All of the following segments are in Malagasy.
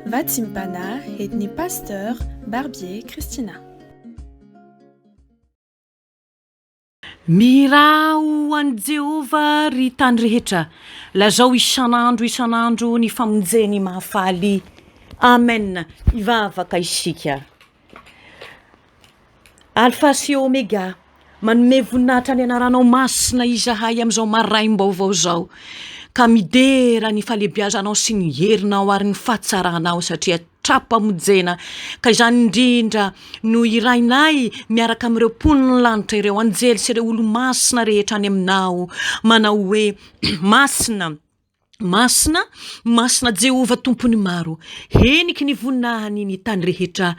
Vatsimpana entin'ny Pasteur Barbier Christina. Mihirà ho an'i Jehovah, ry tany rehetra, lazao isan'andro isan'andro ny famonjeny mahafaly. Amen. Hivavaka isika. Alfa sy Omega, manome voninahitra ny anaranao masina izahay amin'izao maraim-baovao izao, ka midera ny fahalehibiazanao sy ny herinao ary ny fahatsaranao satria tra-pamonjena, ka izany indrindra no hirainay miaraka amin'ireo mponin'ny lanitra, ireo anjely sy ireo olo-masina rehetra any aminao, manao hoe, Masina, masina, masina Jehovah Tompon'ny maro, heniky ny voninahiny ny tany rehetra.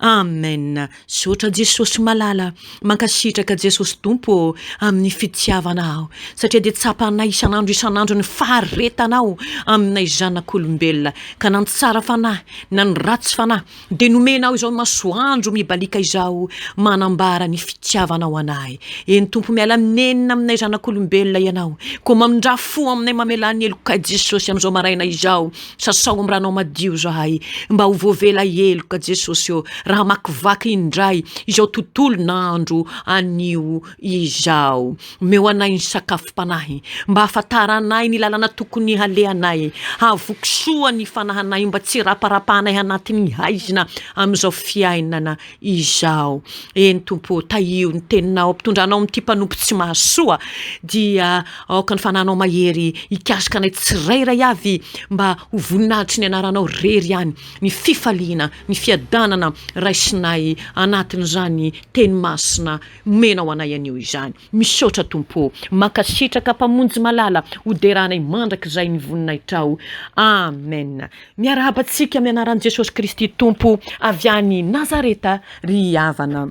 Amen. Misaotra Jesosy malala, mankasitraka Jesosy Tompo ô, amin'ny fitiavanao, satria dia tsapanay isan'andro isan'andro ny faharetanao aminay zanak'olombelona, ka na ny tsara fanahy na ny ratsy fanahy dia nomenao izao masoandro mibaliaka izao manambara ny fitiavanao anay. Eny Tompo miala nenina aminay zanak'olombelona Ianao, koa mamindrà fo aminay mamelà ny helokay Jesosy amin'izao maraina izao. Sasao amin'ny ranao madio zahay mba ho voavela heloka Jesosy ô raha hamakivaky indray izao tontolon'andro anio izao. Omeo anay ny sakafom-panahy mba hahafantaranay ny lalana tokony halehanay, hahavoky soa ny fanahinay mba tsy hiraparapahanay anatin'ny haizina amin'izao fiainana izao. Eny Tompo ô, tahio ny teninao, ampitondranao amin'ity mpanompo tsy mahasoa, dia aoka ny fananao mahery hikasika anay tsirairay avy mba ho voninahitry ny anaranao rery ihany ny fifaliana, ny fiadanana raisinay anatin'izany teny masina omenao anay anio izany. Misaotra Tompo ô, mankasitraka Mpamonjy malala, hoderanay mandrakizay ny voninahitrao. Amen. Miarahaba antsika amin'ny anaran'i Jesosy Kristy Tompo avy any Nazareta ry havana.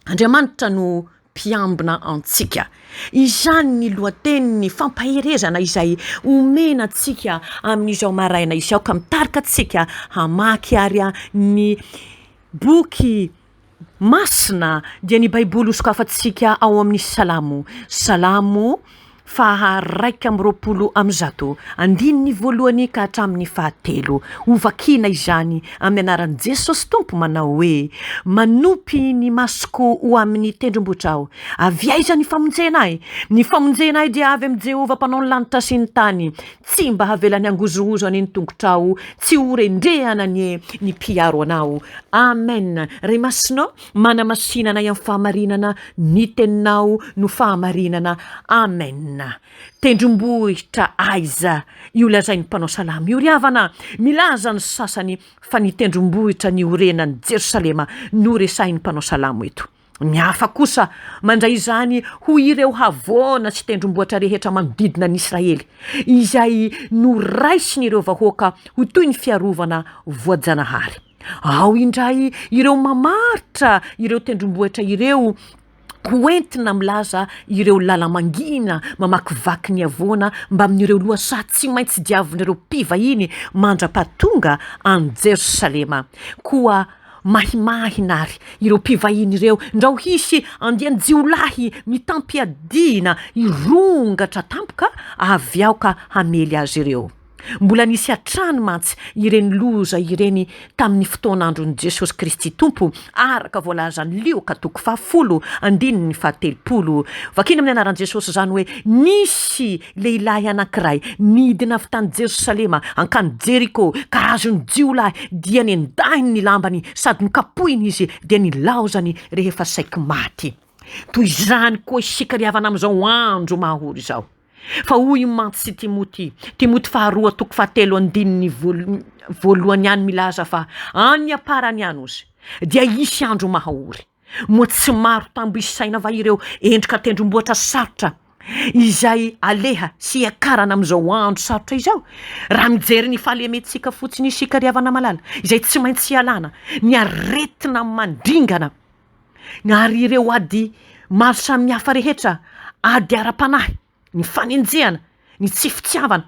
Andriamanitra no mpiambina antsika. Izany ny lohatenin'ny fampaherezana izay omena antsika amin'izao maraina izao ka mitarika antsika hamaky ary ny boky Masina dia ny Baiboly hosokafantsika ao amin'ny Salamo, Salamo faha 121, andininy voalohany ka hatramin'ny fahatelo. Hovakiana izany amin'ny anaran'i Jesosy Tompo manao hoe, Manopy ny masoko ho amin'ny tendrombohitra aho. Avy aiza ny famonjena ahy? Ny famonjena ahy dia avy amin'i Jehovah Mpanao ny lanitra sy ny tany. Tsy mba havelany hangozohozo anie ny tongotrao, tsy ho rendrehana anie ny mpiaro anao. Amen. Ray Masina ô, manamasina anay amin'ny fahamarinana, ny teninao no fahamarinana. Amen. Tendrombohitra aiza io lazain'ny mpanao salamo io ry havana? Milaza ny sasany fa ny tendrombohitra niorenan'i Jerosalema no resahin'ny mpanao salamo eto. Ny hafa kosa mandray izany ho ireo havoana sy tendrombohitra rehetra manodidina an'i Israely, izay noraisin'ireo vahoaka ho toy ny fiarovana voajanahary. Ao indray ireo mamaritra ireo tendrombohitra ireo ho entina milaza ireo lala-mangina mamakivaky ny havoana mbamin'ireo lohasaha tsy maintsy diavin'ireo mpivahiny mandra-pahatonga an'i Jerosalema. Koa Mahimahina àry ireo mpivahiny ireo ndrao hisy andian-jiolahy mitam-piadiana hirongatra tampoka avy ao ka hamely azy ireo. Mbola nisy hatrany mantsy ireny loza ireny tamin'ny fotoan'andron'i Jesosy Kristy Tompo, araka voalazan'i Lioka toko fahafolo andininy fahatelopolo. Vakina amin'ny anaran'i Jesosy izany hoe, Nisy Lehilahy anankiray nidina avy tany Jerosalema hankany Jeriko ka azon'ny jiolahy, dia nendahiny ny lambany sady nokapohiny izy, dia nilaozany rehefa saiky maty. Toy izany koa isika ry havana amin'izao andro mahory izao. Fa hoy mantsy Timoty, Timoty faharoa toko fahatelo andininy voalohany ihany milaza fa any am-parany any hozy dia hisy andro mahory. Moa tsy maro tambo isaina va ireo endrika tendrombohitra sarotra izay aleha sy iakarana amin'izao andro sarotra izao? Raha mijery ny fahalementsika fotsiny isika ry havana malala, izay tsy maintsy ialana, ny aretina mandringana, ary ireo ady maro samihafa rehetra, ady ara-panahy, ny fanenjehana, ny tsy fitiavana,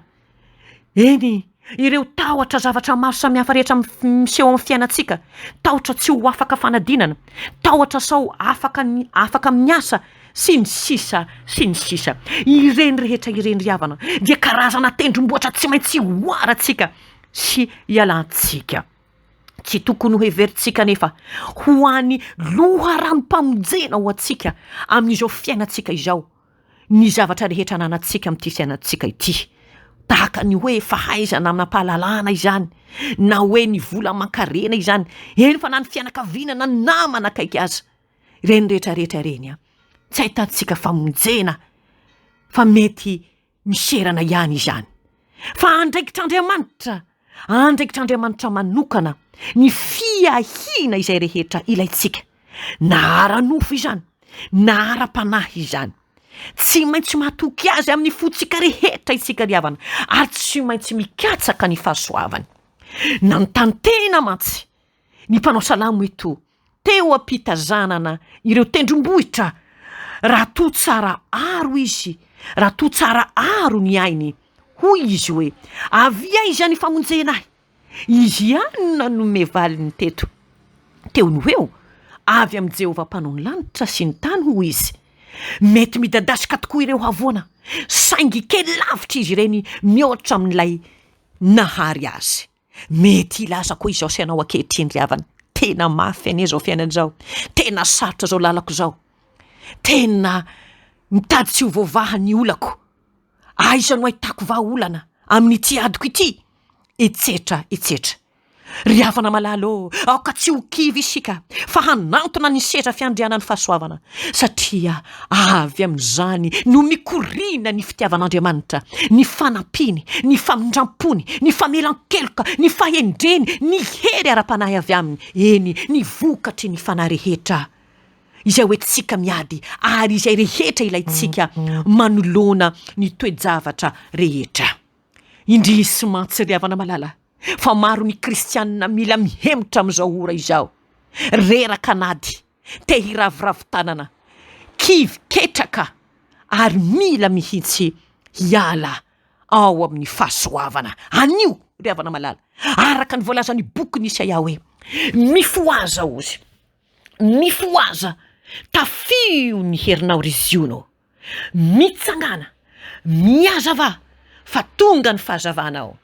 eny, ireo tahotra zavatra maro samihafa rehetra miseho amin'ny fiainantsika, tahotra tsy ho afaka fanadinana, tahotra sao afaka ny afaka amin'ny asa, sy ny sisa sy ny sisa. Ireny rehetra ireny ry havana dia karazana tendrombohitra tsy maintsy oharantsika. sy hialantsika. Tsy tokony hoheverintsika anefa ho hany loharanom-pamonjena ho antsika amin'izao fiainantsika izao ny zavatra rehetra ananantsika amin'ity fiainantsika ity. Tahaka ny hoe fahaizana amam-pahalalana izany, na hoe ny vola aman-karena izany, eny fa na ny fianakaviana na ny namana akaiky aza. Ireny rehetra rehetra ireny tsy ahitantsika famonjena fa mety miserana ihany izany. Fa andraikitr'Andriamanitra, andraikitr'Andriamanitra manokana ny fiahiana izay rehetra ilaintsika, na ara-nofo izany, na ara-panahy izany. Tsy maintsy matoky Azy amin'ny fontsika rehetra isika ry havana, ary tsy maintsy mikatsaka ny fahasoavany. Nanontany tena mantsy ny mpanao salamo eto teo am-pitazanana ireo tendrombohitra raha toa tsara aro izy, raha toa tsara aro ny ainy. Hoy izy hoe, Avy aiza ny famonjena ahy? Izy ihany no nanome valiny teto. Teo no ho eo, avy amin'i Jehovah Mpanao ny lanitra sy ny tany, hoy izy. Mety midadasika tokoa ireo havoana, saingy kely lavitra izy ireny mihoatra amin'ilay Nahary azy. Mety hilaza koa izao sy ianao ankehitriny ry havana, tena mafy anie izao fiainana izao, tena sarotra izao lalako izao, tena mitady tsy ho voavaha ny olako, aiza no ahitako vahaolana amin'ity adiko ity? Etsetra etsetra. Ry havana malala ô, aoka tsy ho kivy isika fa hanantona ny seza fiandrianan'ny fahasoavana, satria avy amin'izany no mikoriana ny fitiavan'Andriamanitra, ny fanampiany, ny famindram-pony, ny famelan-keloka, ny fahendreny, ny hery ara-panahy avy aminy, eny, ny vokatry ny fanahy rehetra izay hoentintsika miady ary izay rehetra ilaintsika manoloana ny toe-javatra rehetra. Indrisy mantsy ry havana malala fa maro ny kristianina mila mihemotra amin'izao ora izao, reraka an'ady, te hiraviravy tanana, kivy ketraka ary mila mihitsy hiala ao amin'ny fahasoavana. Anio, ry havana malala, araka ny voalazan'ny bokin'i Isaia hoe, Mifohaza, hozy, mifohaza, tafio ny herinao, ry Ziona ô. Mitsangàna, mihazavà, fa tonga ny fahazavanao,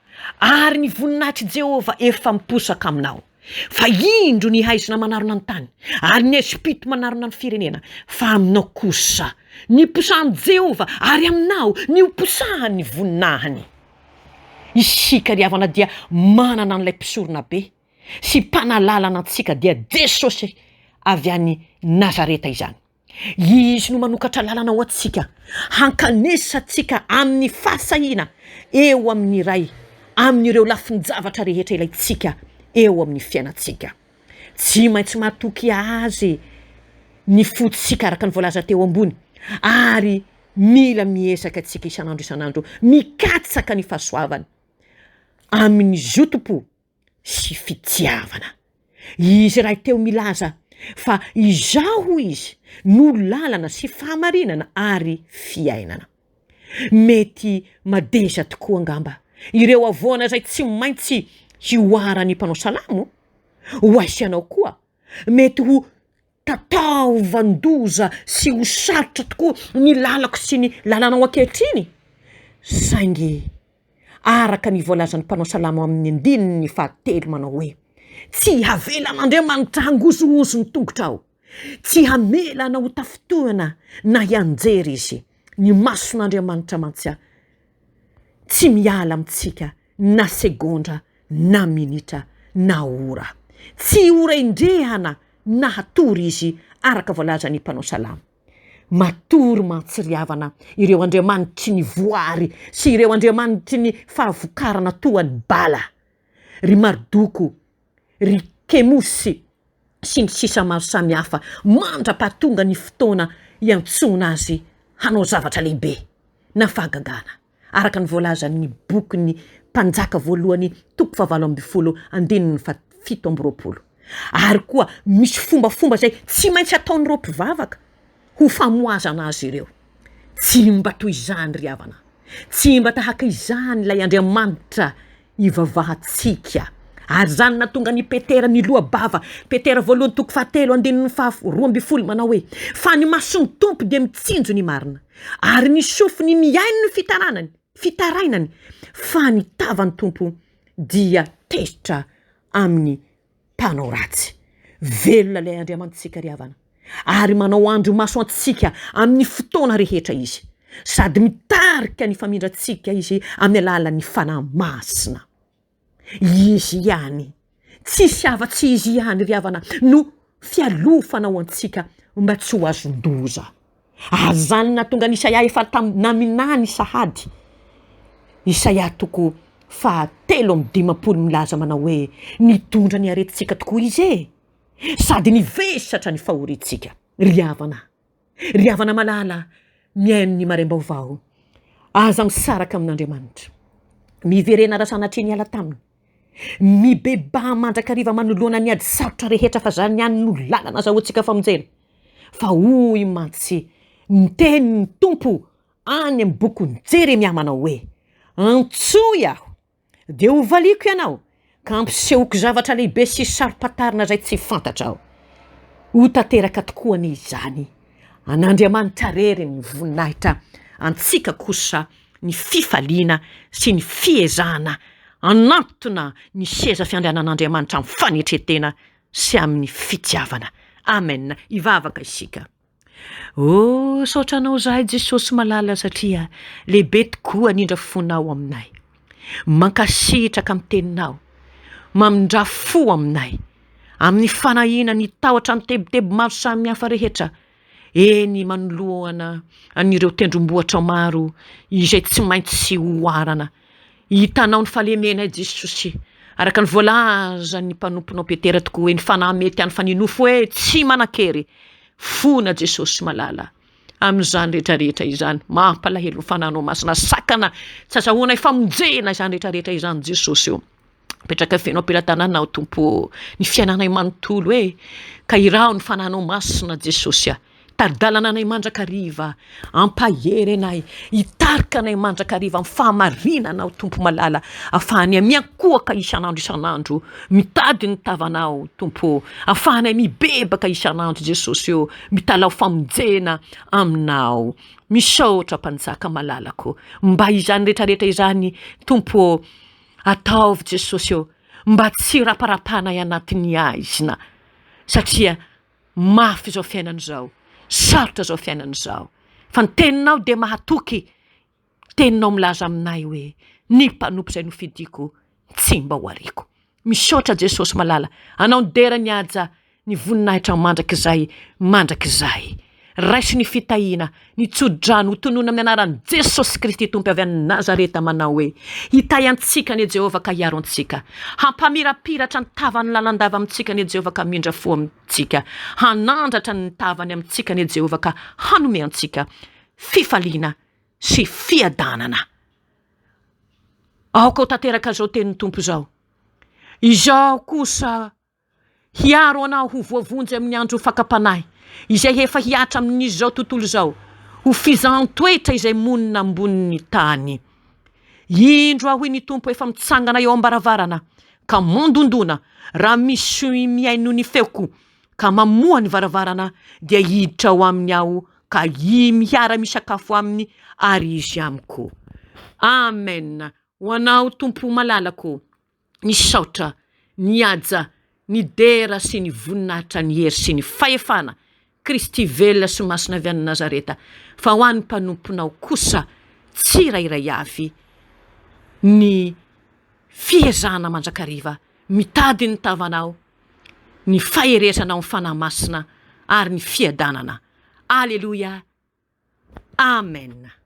ary ny voninahitr'i Jehovah efa miposaka aminao. Fa indro ny haizina manarona ny tany, ary ny haizim-pito manarona ny firenena, fa aminao kosa ny hiposahan'i Jehovah, ary aminao ny hoposahan'ny voninahiny. Isika ry havana dia manana an'ilay mpisoronabe sy mpanalalana antsika, dia Jesosy avy any Nazareta izany. Izy no manokatra lalana ho antsika hankanesantsika amin'ny fahasahiana eo amin'ny Ray amin'ireo lafin-javatra rehetra ilaintsika eo amin'ny fiainantsika. Tsy maintsy matoky Azy ny fontsika araka ny voalaza teo ambony ary mila miezaka antsika isan'andro isan'andro mikatsaka ny fahasoavany amin'ny zotom-po sy fitiavana. Izy rahateo milaza fa Izaho, hoy Izy, no lalana sy fahamarinana ary fiainana. Mety madeza tokoa angamba ireo havoana izay tsy maintsy hihoaran'ny mpanao salamo, ho ahy sy anao koa. Mety ho tataovan-doza sy ho sarotra tokoa ny lalako sy ny lalanao ankehitriny, saingy araka ny voalazan'ny mpanao salamo amin'ny andininy fahatelo manao hoe, Tsy havelan'Andriamanitra hangozohozo ny tongotrao, tsy hamela anao ho tafintohina na hianjera Izy. Ny mason'Andriamanitra mantsy tsy miala amintsika na segondra na minitra na ora. Tsy ho rendrehana na hatory Izy araka voalazan'ny mpanao salamo. Matory mantsy ry havana ireo andriamanitry ny voary sy ireo andriamanitry ny fahavokarana toa an'i Bala, ry Mardoko, ry Kemosy, sy ny sisa maro samihafa mandra-pahatonga ny fotoana hiantsoana azy hanao zavatra lehibe na fahagagana. araka ny voalazan'ny bokin'ny Mpanjaka voalohany toko fahavalo ambinifolo andininy fahafito amby roapolo. Ary koa misy fombafomba izay tsy maintsy ataon'ireo mpivavaka ho famohazana azy ireo. Tsy mba toy izany ry havana, tsy mba tahaka izany ilay Andriamanitra ivavahantsika. Ary izany nahatonga an'i Petera niloa-bava. Petera voalohany toko fahatelo andininy faha 12 manao hoe, Fa ny mason'ny Tompo dia mitsinjo ny marina, ary ny sofiny mihaino ny fitaranany, fitarainany, fa ny tavan'ny Tompo dia tezitra amin'ny mpanao ratsy. Velona ilay Andriamanitsika ry havana, ary manao andrimaso antsika amin'ny fotoana rehetra Izy, sady mitarika ny famindrantsika Izy amin'ny alalan'ny Fanahy Masina. Izy ihany, tsisy afa-tsy Izy ihany ry havana no fialofana ho antsika mba tsy ho azon-doza. Ary izany nahatonga an'i Isaia efa tam- naminany sahady. Isaia toko faha-53 milaza manao hoe, Nitondra ny aretintsika tokoa Izy e! Sady nivesatra ny fahoriantsika. Ry havana, ry havana malala, mihaino ny maraim-baovao, aza misaraka amin'Andriamanitra. Miverena raha sanatria niala taminy. Mibebaha mandrakariva manoloana ny ady sarotra rehetra fa zany ihany no lalana azahoantsika famonjena. Fa hoy mantsy ny tenin'ny Tompo any amin'ny bokin'i Jeremia manao hoe, Antsoy aho, dia hovaliako ianao, ka hampisehoko zavatra lehibe sy saro-pantarina izay tsy fantatrao. Ho tanteraka tokoa anie izany. An'Andriamanitra irery ny voninahitra, antsika kosa ny fifaliana sy ny fiezahana hanantona ny seza fiandrianan'Andriamanitra amin'ny fanetren-tena sy amin'ny fitiavana. Amen. Hivavaka isika. Oh, saotra anao izahay Jesosy malala satria lehibe tokoa ny indra fonao aminay. Mankasitraka amin'ny teninao. Mamindrà fo aminay. Amin'ny fanahiana ny tahotra ny tebiteby maro samihafa rehetra. Eny manoloana an'ireo tendrombohitra maro izay tsy maintsy oharana. Hitanao ny fahalemenay Jesosy, araka ny voalazan'ny mpanomponao Petera tokoa hoe ny fanahy mety ihany fa ny nofo hoe tsy manan-kery. Fona Jesosy malala amin'izany rehetra rehetra izany. Mampalahelo ny fanahinao masina sakana tsy azahoanay famonjena izany rehetra rehetra izany Jesosy ô. Mipetraka feno am-pelatananao Tompo ô, ny fiainanay manontolo e, ka iraho ny Fanahinao Masina Jesosy a, tari-dalana anay mandrakariva, ampahery anay, hitarika anay mandrakariva amin'ny fahamarinanao Tompo malala, afahanay miankohoka isan'andro isan'andro, mitady ny tavanao Tompo ô, afahanay mibebaka isan'andro Jesosy ô, mitalaho famonjena aminao, misaotra Mpanjaka malalako, mba izany rehetrarehetra izany Tompo ô, Ataovy Jesosy ô mba tsy hiraparapanay anatin'ny aizina satria mafy izao fiainana izao, sarotra izao fiainana izao fa ny teninao dia mahatoky, teninao milaza aminay hoe ny mpanompo izay nofidiko tsy mba ho ariako. Misaotra Jesosy malala, anao ny dera ny haja ny voninahitra mandrakizay mandrakizay. Raiso ny fitahiana, ny tso-drano ho tononina amin'ny anaran'i Jesosy Kristy Tompo avy any Nazareta manao hoe, Hitahy antsika anie Jehovah ka hiaro antsika. Hampamirapiratra ny tavany lalandava amintsika anie Jehovah ka hamindra fo amintsika. Hanandratra ny tavany amintsika anie Jehovah ka hanome antsika fifaliana sy fiadanana. Aoka ho tanteraka izao tenin'ny Tompo izao. Izaho kosa Hiaro anao ho voavonjy amin'ny andro fakam-panahy, izay efa hihatra amin'izao tontolo izao, ho fizahan-toetra izay monina ambonin'ny tany. Indro aho, hoy ny Tompo, efa mitsangana eo am-baravarana ka mandondona, raha misy mihaino ny feoko ka mamoha ny varavarana, dia hiditra ao aminy aho ka hiara-misakafo aminy ary izy amiko. Amen. Ho anao Tompo malalako. ny saotra, ny haja, ny dera sy ny voninahitra, ny hery sy ny fahefana, Kristy velona sy masina avy any Nazareta, fa ho an'ny mpanomponao kosa tsirairay avy ny fiezahana mandrakariva mitady ny tavanao, ny faherezana ao amin'ny Fanahy Masina ary ny fiadanana. Aleloia. Amen.